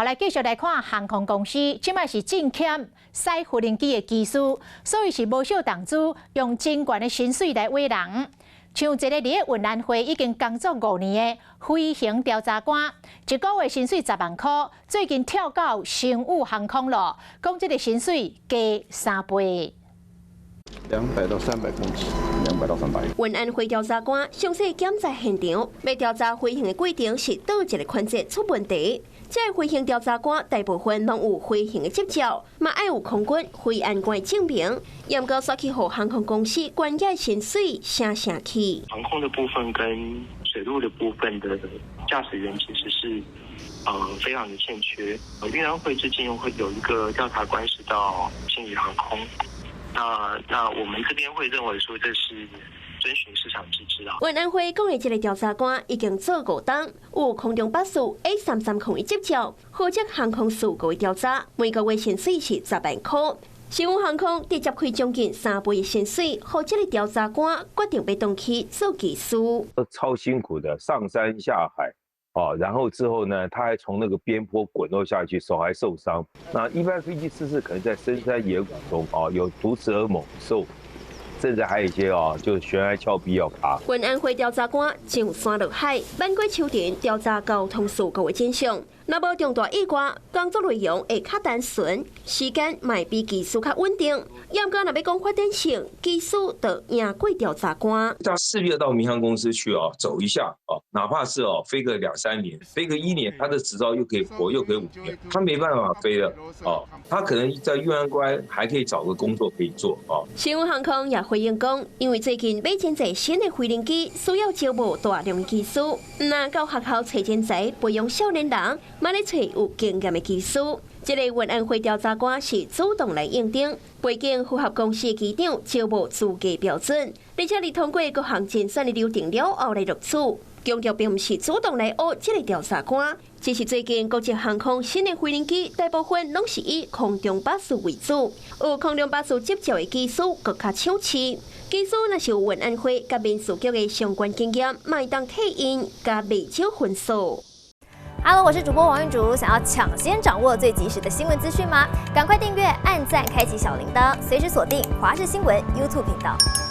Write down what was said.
來繼續來看航空公司，這擺是真欠駛無人機的機師，所以是無少投資用真懸的薪水來挖人。像一个佇咧運安會已經工作5年的飛行調查官，一個月薪水10萬箍，最近跳到星宇航空咯，講這个薪水加3倍。 200到300公尺，200到300。運安會調查官詳細檢查現場，欲調查飛行的過程是佗一个環節出問題。這个飛行調查官大部分攏有飛行的執照，嘛愛有空軍飛安官的證明。毋過煞去予航空公司懸額薪水聲聲起。航空的部分跟水陸的部分的駕駛員其實是非常的欠缺。運安會最近會有一個調查官是到星宇航空，那我們這邊會認為說這是遵循市場機制啊。運安會講的這个調查官已經做5冬，有空中巴士 A330的執照，負責航空事故的調查，每個月薪水是10萬箍。星宇航空直接開將近3倍的薪水，予這个調查官決定欲轉去做機師。超辛苦的，上山下海，哦，然後之後呢，他還從那個邊坡滾落下去，手還受傷。那一般飛機失事可能在深山野谷中，哦，有毒蛇猛獸。甚至還有一些哦，就懸崖峭壁要爬。運安會調查官上山落海，挽過秋田調查交通事故的真相。若無重大意外，工作內容會較單純，時間嘛會比機師較穩定。毋過若欲講發展性，機師就贏過調查官。他勢必要到民航公司去哦，走一下哦，哪怕是哦飛個兩三年，飛個一年，他的執照又可以活，又可以5年，他沒辦法飛了哦。他可能在運安關還可以找個工作可以做哦。星宇航空也回應講，因為最近買真濟新的飛行機，需要招募大量的機師，毋但到學校揣人才培養少年人，嘛咧揣有經驗的機師。這个運安會調查官是主動來應徵，背景符合公司機長招募資格標準，而且佇通過各項甄選的流程了後來錄取。強調並毋是主動來挖這个調查官，只是最近國際航空新的飛行機大部分攏是以空中巴士為主，有空中巴士執照的機師閣較搶市。機師若是有運安會佮民事局的相關經驗，嘛會當替𪜶加袂少分數。 Hello，我是主播王玉竹，想要搶先掌握最及時的新聞資訊嗎？趕快訂閱、按讚、開啟小鈴鐺，隨時鎖定華視新聞 YouTube 頻道。